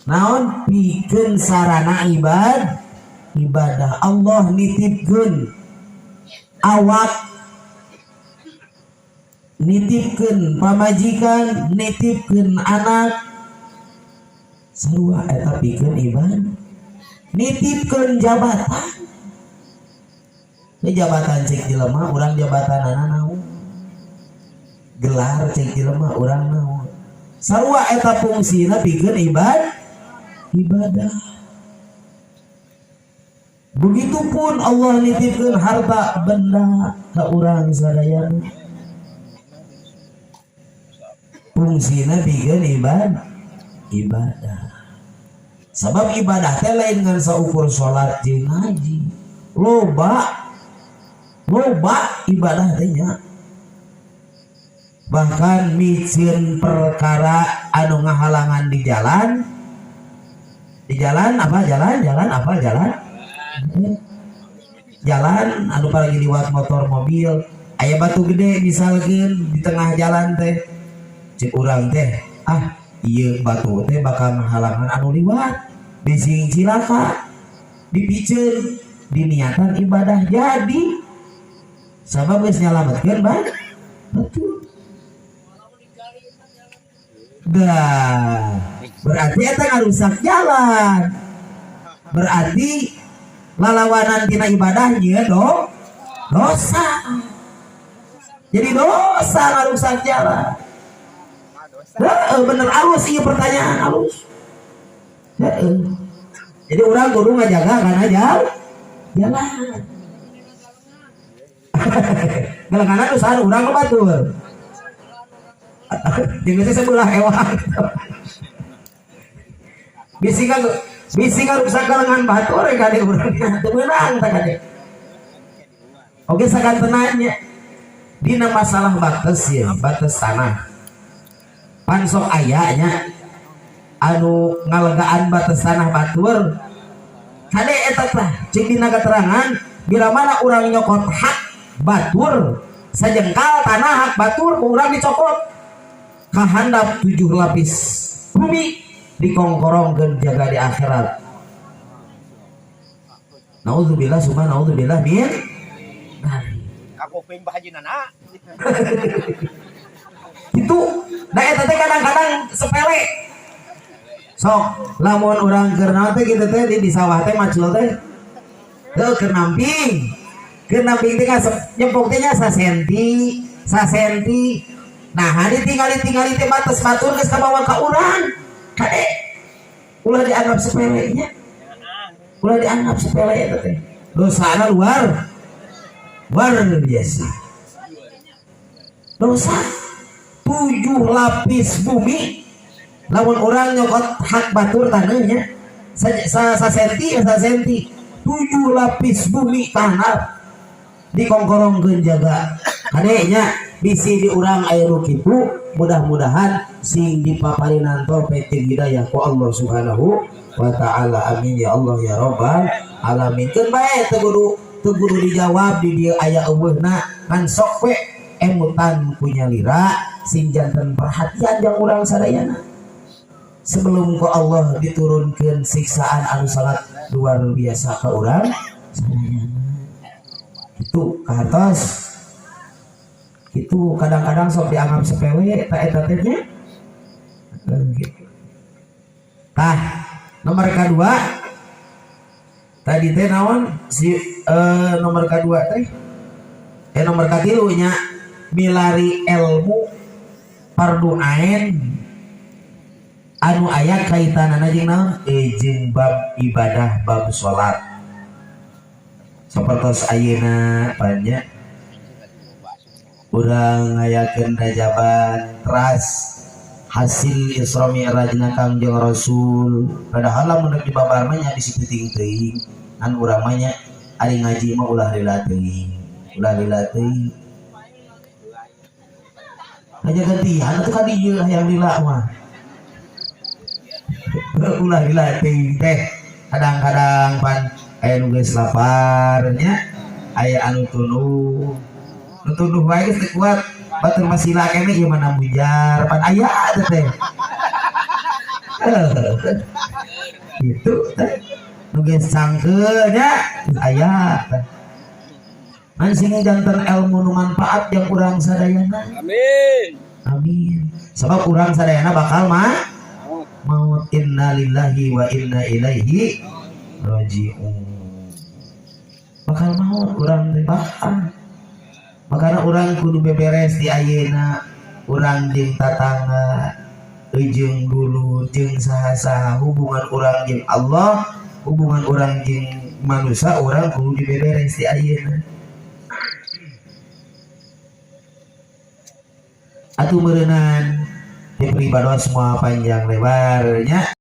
Naon pikeun sarana ibadah. Allah nitipkeun awak, nitipkeun pamajikan, nitipkeun anak, sarua eta pikeun ibadah. Nitipkeun jabatan. Ini jabatan cek jelema urang, jabatanana naon, gelar cek jelema urang naon, sarua eta fungsina pikeun ibadah. Begitupun Allah nitipkeun harta benda ka urang sadayana, fungsina pikeun ibadah. Sebab ibadah teh lain ngan saukur salat jeung ngaji, loba loba ibadah teh nya. Bahkan miceun perkara anu ngahalangan di jalan, di jalan apa, jalan jalan apa, jalan jalan anu lagi liwat motor mobil, aya batu gede misalkan di tengah jalan teh, cek urang teh, "Ah, iya batu teh bakal menghalangan anu liwat, bising cilaka." Dipiceun, diniatan ibadah, jadi sabab geus nyalametkeun batu. Dah, berarti eta ngarusak jalan, berarti lalawanan tina ibadah nya do dosa, jadi dosa ngarusak jalan. Heeh, bener, alus iya pertanyaan alus. Heeh. Jadi urang kudu ngajaga karena jalan. Galenganan usaha urang batur. Jeung geus sebelah ewang. Bisi ngarusak galengan batur kade urang teu meunang tah kade. Oke, sakantenan nya. Dina masalah batas ya, batas tanah. Pan sok aya nya anu ngalegaan batas tanah batur. Kade eta tah, cek dina keterangan, bila mana urang nyokot hak batur, sajengkal tanah hak batur ku urang dicokot, kahandap tujuh lapis bumi dikongkorongkeun jaga di akhirat. Naudzubillah summa naudzubillah min dzalik. Kakuping Bah Haji Nana. Itu nah eta teh kadang-kadang sepele. Sok lamun urang keur naon teh kitu teh, di sawah teh macul teh teu keur namping teh ngasep nyempok teh nya sasenti sasenti. Nah, hari tinggali tinggali teh batas batur geus kabawa ka urang. Kade, ulah dianggap sepele nya, ulah dianggap sepele. Eta teh dosana luar luar biasa, dosa tujuh lapis bumi lamun urang nyokot hak batur tanahnya sa, sa, sa senti sa senti, tujuh lapis bumi tanah dikongkorongkeun jaga. Kadenya bisi di urang aya nu kitu, mudah-mudahan sing dipaparinan taufik jeung hidayah ku Allah Subhanahu wa taala. Amin ya Allah ya Rabbal alamin. Keun bae, teu kudu dijawab di dieu aya euweuhna, ngan sok we emutan ku nyalira sing janten perhatian jang urang sadayana sebelum ku Allah diturunkan siksaan anu sangat luar biasa ke urang sadayana. Itu ke atas itu kadang-kadang sok dianggap sepele tak eta teh nya. Gitu. Tah, nomor kedua tadi teh naon si nomor kedua teh, nomor katilu nya, milari ilmu fardu ain anu aya kaitanana jeung naon, jeung bab ibadah, bab salat. Sapertos ayeuna banyak urang ngayakeun rajaban teras hasil Isra Mi'rajna Kangjeng Rasul, padahal lamun rek dibabar mah nya bisi penting teuing. Kan urang mah nya ari ngaji mah ulah lila teuing, ulah lila teuing aja gantian atuh ka dieu hayang lila mah, ulah lila teuing teh. Kadang-kadang pan aya nu geus lapar nya, aya anu tunduh, nu tunduh wae geus teu kuat, batur masih lila keneh ieu mana mujar, pan aya teh teh. Gitu teh. Nu geus cangkeul nya geus aya teh. Sing janten ilmu nu manfaat yang urang sadayana. Amin. Amin. Sebab urang sadayana bakal mah maut, innalillahi wa inna ilaihi raji'un. Bakal maut urang teh bakal. Makana urang kudu beberes di ayeuna, urang jeung tatangga, jeung dulur, jeung saha-saha, hubungan urang jeung Allah, hubungan urang jeung manusia, urang kudu dibeberes di ayeuna. Atuh meureunan diberi badoa semua panjang lebarnya.